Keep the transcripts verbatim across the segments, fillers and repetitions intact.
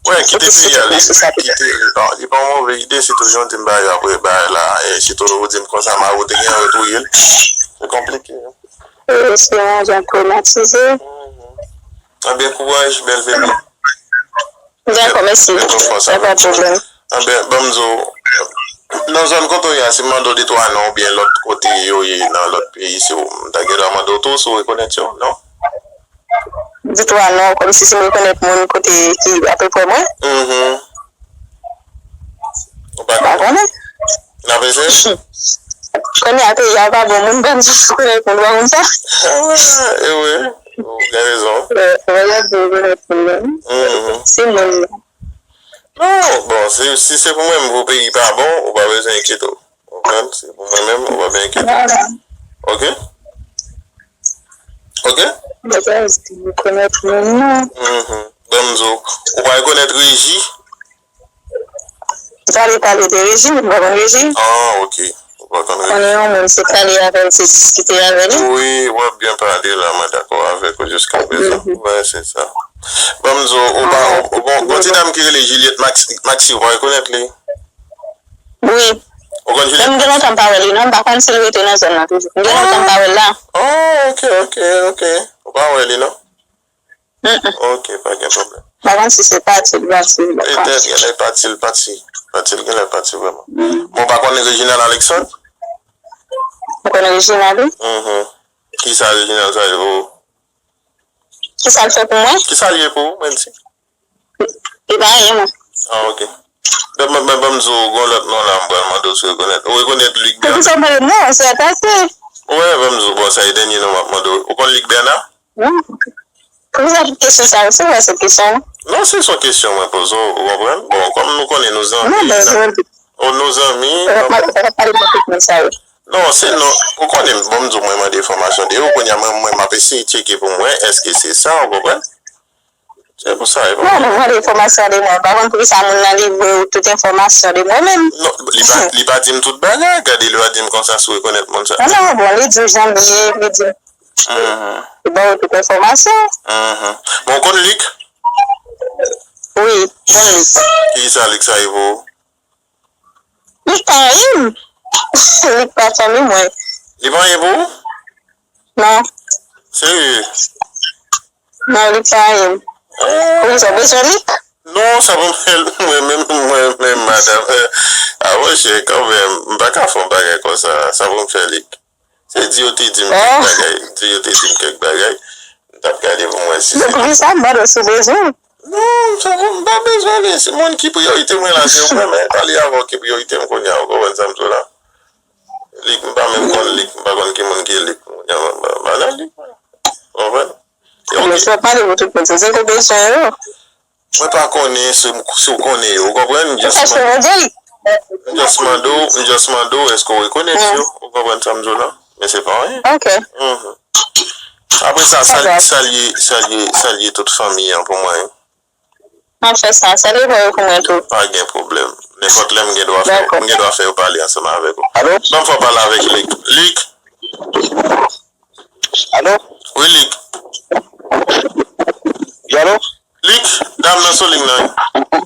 Wè, kite peyi a, li, li kite, li pa, li pa yon move ide, sitou jan w di m bagay yo apre bagay la, e, sitou ou di m konsa, mari w te gen yon retouye l. Se konplike, wi. E, se yon jan twomatize. Anben, kouraj, bèl bebe. Dakò, mèsi. Bèl fòs avèk ou. Pa pwoblèm. Anben, ban m di w, nan zòn kote w ye a, si m mande w de twa non oubyen lòt kote yo ye nan lòt peyi, si w, m ta gen dwa mande w tou si w rekonèt yo, non? De twa non, kòmsi si m rekonèt moun kote ki apeprè mwen. Mhm. Ou pa konnen? N ap eseye? Kounye a, peyi a pa bon, moun pa di rekonèt moun, ou pa konn sa? Ah, e wi, ou gen rezon. Wè, wè, la di rekonèt moun, non? Mhm. Se moun. Non, bon, si, si se pou mwen, m pou peyi pa bon, ou pa bezwen enkyete w. Ou konprann? Se pou mwen menm, ou pa bezwen enkyete w. Vwala. Ok? Ok? Bagay, si rekonèt moun, non. Mhm. Ban m di w, ou pa rekonèt Reji? Ou pale, pale de Reji, m pa konn Reji. Ah, ok. Ou pa konn Reji. Konnen yon moun, se pale avè l, se diskite avè li. Wi, w ap byen pale la, mwen dakò avèk ou jiskaprezan. Mhm. Wi, se sa. Ban m di w, ou pa, ah, ou, ou, gon, gon ti dam ki rele Juliette Maxi, Maxi, ou pa rekonèt li? Wi. Ou konn Juliette Maxi? Men m gen lontan m pa wè li, non, m pa konn si l rete nan zòn nan toujou. M gen lontan m pa wè l la. Oh, ok, ok, ok. Ou pa wè li, non? Mm-mm. Ok, pa gen pwoblèm. M pa konn si se pati l pati, m pa konn. Petèt, genlè pati l pati. Pati l genlè pati vrèman. Mm. Bon, ou pa konn Reginald Alexandre? Ou konn Reginald, wi? Mhm. Kisa Reginald sa ye pou ou? Kisa l fè pou mwen? Kisa l ye pou ou, mwen di? Li pa anyen, mwen. Ah, ok. Ban, ban, ban, ban m di w, gon lòt non la, m pral mande w si w rekonèt. Ou rekonèt Luc Bernard? Poukisa w mande non, se pase. Wè, ban m di w, bon, sa e dènye non m ap mande w. Ou konn Luc Bernard? Non. Poukisa kesyon sa yo? Se wè se kesyon. Non, se son kesyon mwen poze w, ou konprann? Bon, kòm nou konnen nou zanmi, non, men sa, oh, nou zanmi, ou pa pale pou tout moun sa yo. Non, se non, ou konnen, bon, m di w, mwen mande enfòmasyon de yo, kounye a mwen, mwen, m ap eseye tcheke pou m wè, èske se sa, ou konprann? Se pou sa, e pa. Non, mwen mande enfòmasyon de mwen. M pa konn poukisa moun nan livre ou tout enfòmasyon de mwen menm. Non, li pa, li pa di m tout bagay. Gade, li pa di m konsa si w rekonèt moun sa. Non, non, bon, li di m jan m ye, li di m. Mhm. Li ba w tout enfòmasyon. Mhm. Bon, ou konn Luc? Wi, m konn Luc. Kisa Luc sa ye pou ou? Li pa anyen. Li pa fanmi mwen. Li pa anyen pou ou? Non. Serye? Non, li pa anyen. Oh. Poukisa w bezwen li? Non, sa pou m fè l, mwen menm, mwen menm, madanm. Ah, monchè, kanmenm, m pa ka fè yon bagay konsa. Sa pou m fè li. Se di yo te di m kèk bagay. Di yo te di m kèk bagay. M t ap gade pou m wè si se. Men poukisa m mande w si w bezwen? Non, sa pou m pa bezwen li. Se moun ki priyorite mwen la, se ou mwen, men pale avè w ki priyorite m kounye a, ou konprann sa m di w la? Lik, m pa menm konn Lik, m pa konn ki moun ki Lik kounye a, m pa, m pa nan Lik, mwen. Ou konprann? E ok. Men si w ap pale pou tout moun, se sa w bezwen yo. Mwen pa konnen si, si w konnen yo, ou konprann? M just mande w, m just mande w, èske w rekonèt yo? Ou konprann sa m di w la? Men se pa anyen. Ok. Mhm. Apre sa, salye, salye, salye tout fanmi an pou mwen. M ap fè sa. Salye mwen yo pou mwen tou. Pa gen pwoblèm. Nenpòt lè m gen dwa fè, m gen dwa fè yo pale ansanm avèk ou. Alo? Ban m fè w pale avèk Lik. Lik? Alo? Wi, Lik. Wi, alo? Lik, dam nan sou liy nan, wi.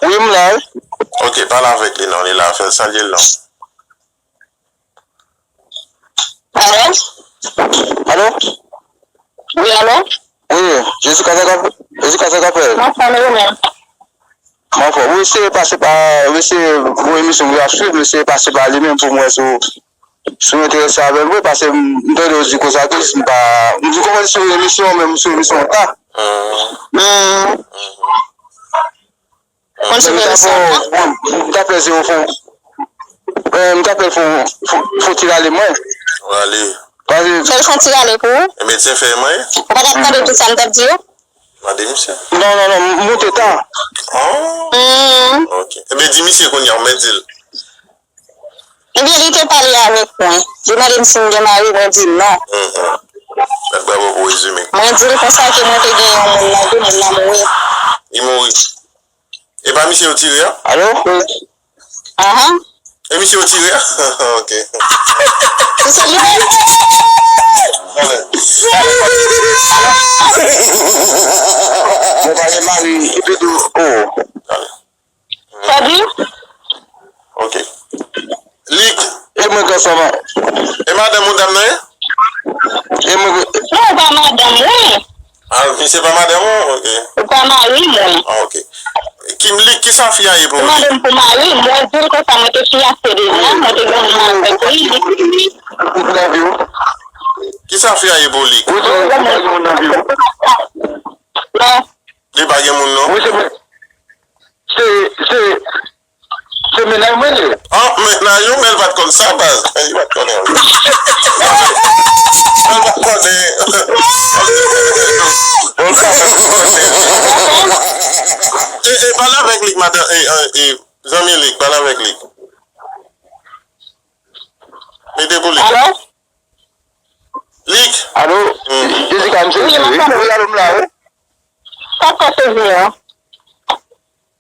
Wi, m la, wi. Ok, pale avèk li non, li la, fè l salye l non. Alo? Alo? Wi, alo? Wi, Jezika sa k ap, Jezika sa k ap fè? M anfòm, e ou menm? M anfòm. Wi, se pase pa, wi, se yon emisyon m ap swiv, men se pase pa li menm pou m wè si w, si w enterese avè l vre, paske m, m tande w di konsa tou, m pa, m di kòman se yon emisyon, men m sou emisyon an ta. Hmm. Konn si m ta fè, bon, m ta fè zewo fon. Eh, m ta fè fon, fon, fon ti rale mwen. Rale. Fè l fon ti rale pou ou. E medsen fè mwen. Ou pa t ap tande tout sa m t ap di yo? Mande misye. Non, non, non, m moute ta. Oh. Hmm. Ok. Ebyen, di misye kounye a, ou mèt di l. Ebyen, li te pale avèk mwen. Li mande m si m gen mari, mwen di non. Mhm. Mèt bravo pou rezime. Mwen di l konsa ke mwen te gen yon moun nan, de moun nan mouri. Li mouri. E pa misye yo tire a? Alo? Wi. Ahan. E misye yo tire a? Ok. Se li menm. Mwen pa gen mari, epi tou, oh. Wi. Ok. Lik. E mwen k ansanm a. E madanm ou dam nan ye? E mwen. Non, ou pa madanm mwen. Ah, misye pa madanm ou? Ok. Ou pa mari mwen. Ah, ok. Ki, Lik, kisa fi a ye pou ou? Ou mande m pou mari, mwen di l konsa, mwen te fiyase deja, mwen te gen yon avèk li, li. Kisa fi a ye pou ou, Lik? Ou di ou pa gen moun nan vi w? Non. Li pa gen moun, non? Wi, se, se, se, se mennaj mwen li ye. Ah, mennaj ou, men l pa t konn sa, baz. Li pa t konnen. Men l pa t konnen. Bon, sa, e, e, pale avèk Lik, madan, e, e, e, zanmi Lik, pale avèk Lik. Mete pou Lik. Alo? Lik. Alo? Hmm. Jessica, m sezi wi. Wi, alo, m la wi. Sa k pase, Junior?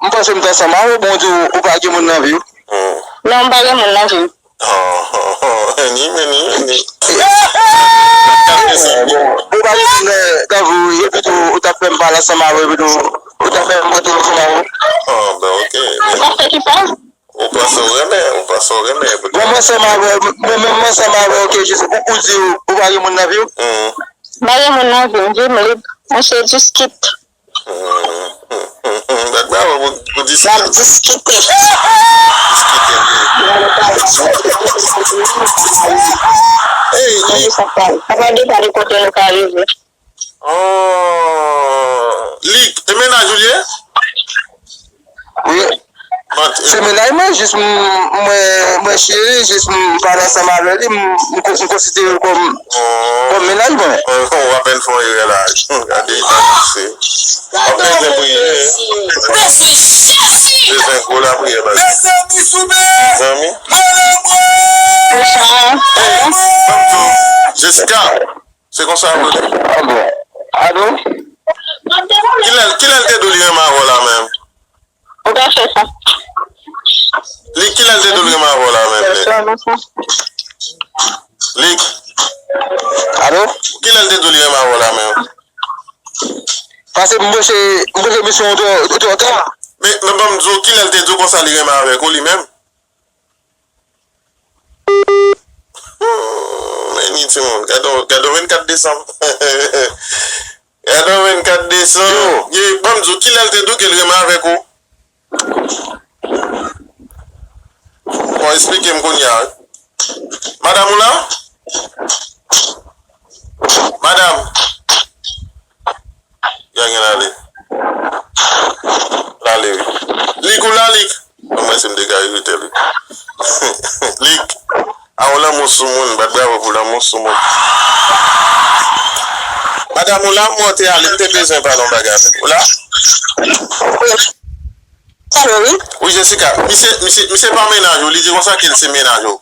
M panse m t ansanm avè w, bon, w di w, ou pa gen moun nan vi w. Hmm. Non, m pa gen moun nan vi m. Oh, oh, oh, ni, ni, ni. Bon, ou pa gen moun nan, nan vi w, epi tou, ou t ap fè m pale ansanm avè w, epi tou, ou t ap fè m pote ansanm avè w. Oh, ben, ok. Ou panse ki sa? Ou panse w renmen, ou panse w renmen, epi tou. Bon, mwen ansanm avè w, mwen menm mwen ansanm avè w, ok, jis ou, ou di w, ou pa gen moun nan vi w? Hmm. M pa gen moun nan vi m, vi m lib. Mwen se diskit. Bat bravo pou, pou diskite. N ap diskite. Diskite, wi. Ey, li. Sa pa depann de kote nou ka rive. Oh, Lik, e mennaj ou li ye? Wi. Se mennaj mwen, jis m, mwen, mwen cheri, jis m pale ansanm avè li, m, m ko-, m konsidere l kòm, kòm mennaj mwen. Ou apèn fè yon erè la. Gade, gade, se. W ap bezwen priye. Bezwen gwo lapriyè, baz. Zanmi. Jessica, se konsa, alo? Kilè, kilè l te di w li renmen avè w la menm? Ou pa fè sa. Li, kilè l te di w l renmen avè w la menm, Lik? Lik. Alo? Kilè l te di w li renmen avè w la menm? Paske m branche, m branche misyon ou twò, ou twò ta. Men, men ban m di w, kilè l te di w konsa li renmen avèk ou li menm? Hmm, men ni timoun. Gade yon, gade yon vennkat desanm. Gade yon vennkat desanm. Yo. Ye, ban m di w, kilè l te di w ke l renmen avèk ou? Bon, eksplike m kounye a, wi. Madanm ou la? Madanm. Yo gen l ale. L ale, wi. Lik ou la, Lik? Bon, mwen se m degaje tèt li. Lik. A, yon lanmou sou moun, bat bravo pou lanmou sou moun. Madanm ou la, mwen te ale, m te bezwen pale yon bagay avè l. Ou la? Wi. Alo, wi. Wi, Jessica, misye, misye, misye pa mennaj ou, li di konsa ke l se mennaj ou.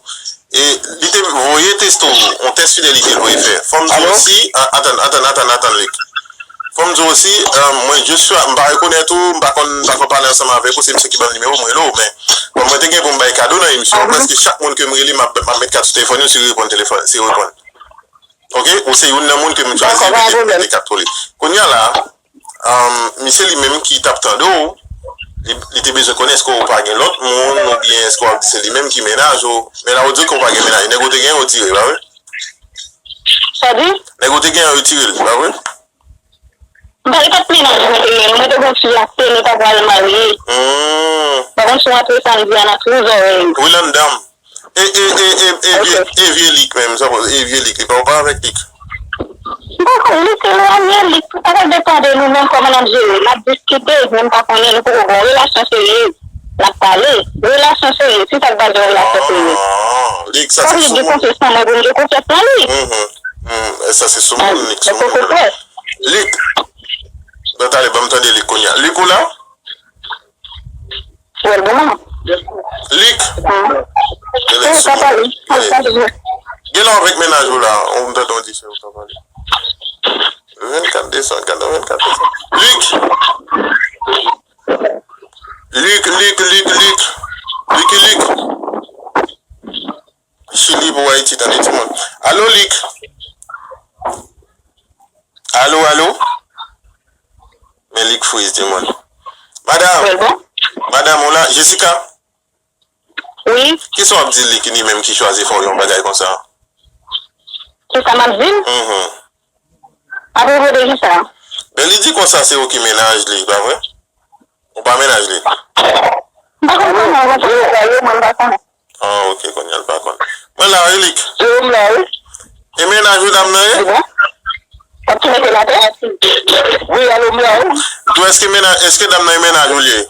E li te voye tèks ou, yon tèks fidelite l voye fè. Fò m di w osi, a, atann, atann, atann, atann, Lik. Fò m di w osi, um, mwen, Joshua, m pa rekonèt ou, m pa konn, m pa konn pale ansanm avèk ou, se misye ki ban m nimewo m, m rele w, men, bon, mwen te gen pou m bay kado nan emisyon an, prèske chak moun ke m rele, m ap, m ap met kat sou telefòn yo, si yo reponn telefòn, si yo reponn. Ok? Ou se youn nan moun ke m chwazi mete, mete kat sou li. Kounye a la, um, misye li menm ki t ap tande w, li, li te bezwen konnen èske w pa gen lòt moun, oubyen èske w ap di se li menm ki mennaj ou. Men la, ou di ke w pa gen mennaj. Nèg ou te gen, yo tire, pa vre? Sa di? Nèg ou te gen an retire l, pa vre? M pa t mennaj mwen te gen, mwen te gon fi ak nou ta pral marye. Hmm. Pa konn si w antre samdi a nan trou zòrèy. Wi, landan m. E, e, e, e, e, vye, e vye Lik menm, sa, e vye Lik, li pa, ou pa avèk Lik? M pa konn, Lik elwanye, Lik, sa va depann de nou menm kòman n ap jere. N ap diskite, men m pa konnen, nou poko gon relasyon serye. N ap pale. Relasyon serye, se sa k ba gen relasyon serye. Ah, Lik, sa se sou moun. Fòk li gen konfyans nan mwen pou m gen konfyans nan li. Mhm. Hmm, e sa se sou moun, Lik, sou moun. Lik. Bon, talè, ban m tande Lik kounye a. Lik, ou la? Lik. Lik. Genlè sou moun. Genlè. Genlè avèk mennaj ou la, ou m tande w di se ou ka pale. Vennkat desanm, gade vennkat desanm. Lik. Lik, Lik, Lik, Lik. Lik, Lik. Chili pou Ayiti, tande timoun. Alo, Lik. Alo, alo. Men Lik friz, timoun. Madanm. Madanm, ou la? Jessica, Wi, kisa w ap di li ki li menm ki chwazi fè w yon bagay konsa? kisa m ap di l? Mhm. Apwopo de kisa? Ben, li di konsa se ou ki mennaj li, pa vre? Ou pa mennaj li? M pa konn kòman w konprann bagay yo, mwen m pa konnen. Ah, ok, kounye a l pa konn. Mwen la, Elik. Yo, m la, wi. E mennaj ou dam nan ye? Se bon? W ap tou mete l atè? Wi, alo, m la, wi. Tou, èske mennaj, èske dam nan e mennaj ou li ye?